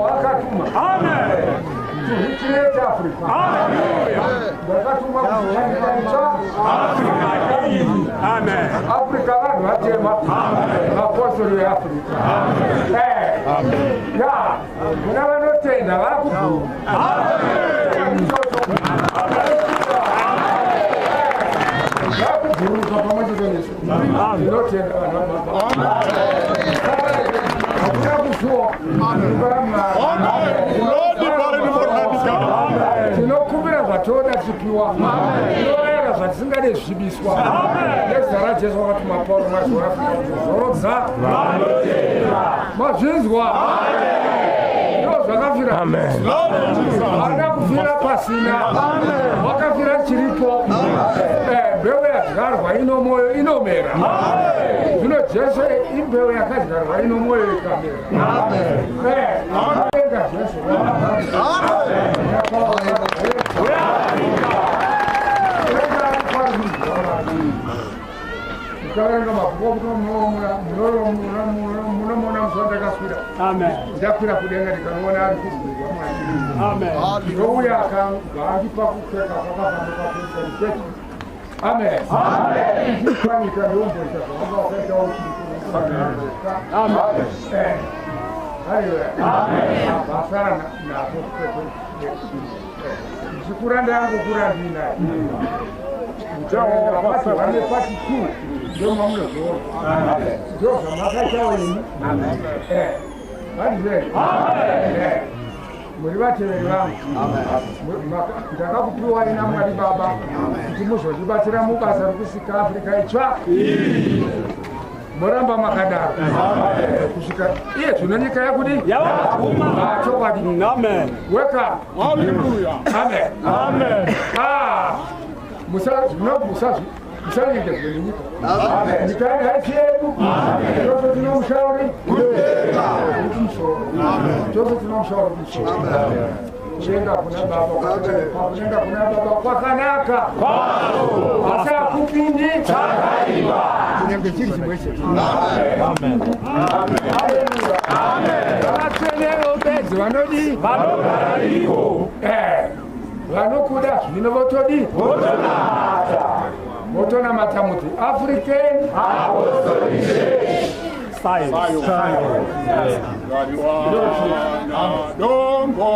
Wakatuma to recreate Africa. Ndakatuma kuchanyika itsva Africa, vanhu vatema, vapostori veAfrica. Ya, kuna vanotenda vakubvuma vakubhuruka pamwe chete nesu. Ndinotenda vanhu vababa. Hakuna kusuwa. Tinokumbira zvatoda tichipiwa, tinorayira zvatisingade zvichibiswa nezita raJesu. Wakatuma Pauro mazuva Afrika kuzozorodza. Mazvinzwa? Ndo zvakafira. Haana kufira pasina, wakafira chiripo. Mbeu yadyarwa ino mwoyo inomera. Zvino Jesu imbeu yakadyarwa ino mwoyo ikamera. Atenga Jesu. Ukaverenga mabhuku, munomona muzuva ndakaswira ndakwira kudenga, ndikanoona ari kubwirwa Mwari, ndouya akabva andipa kupfeka kwakafamba pakuita. Amen. Panyika ndomboita zvawanga wakaita. Aiwa, vasara nazvo. Ndichikura ndangokura ndinaye. Part one nepart two ndomamunozoona, ndo zvamakaitawo imi. Handizve muri vateveri vangu. Ndakakupiwai naMwari Baba kuti muzondibatsira mubasa rokusika Afrika itsva. Moramba makadaro kusvika iye zvino nyika yakudi chokwadi. Wake up. Amen. Ah, musanyengedzwe nenyika. Nyika haisi yedu. Tose tino mushauri kumusoro, tose tino mushauri kumusoro. Kudenga kuna Baba, kudenga kuna Baba kwakanaka, asi hakupindi kunyange chiri chimwe chete. Vatsvenero bedzi vanodi vanokuda zvino votodi votonamata muti African. Dongo.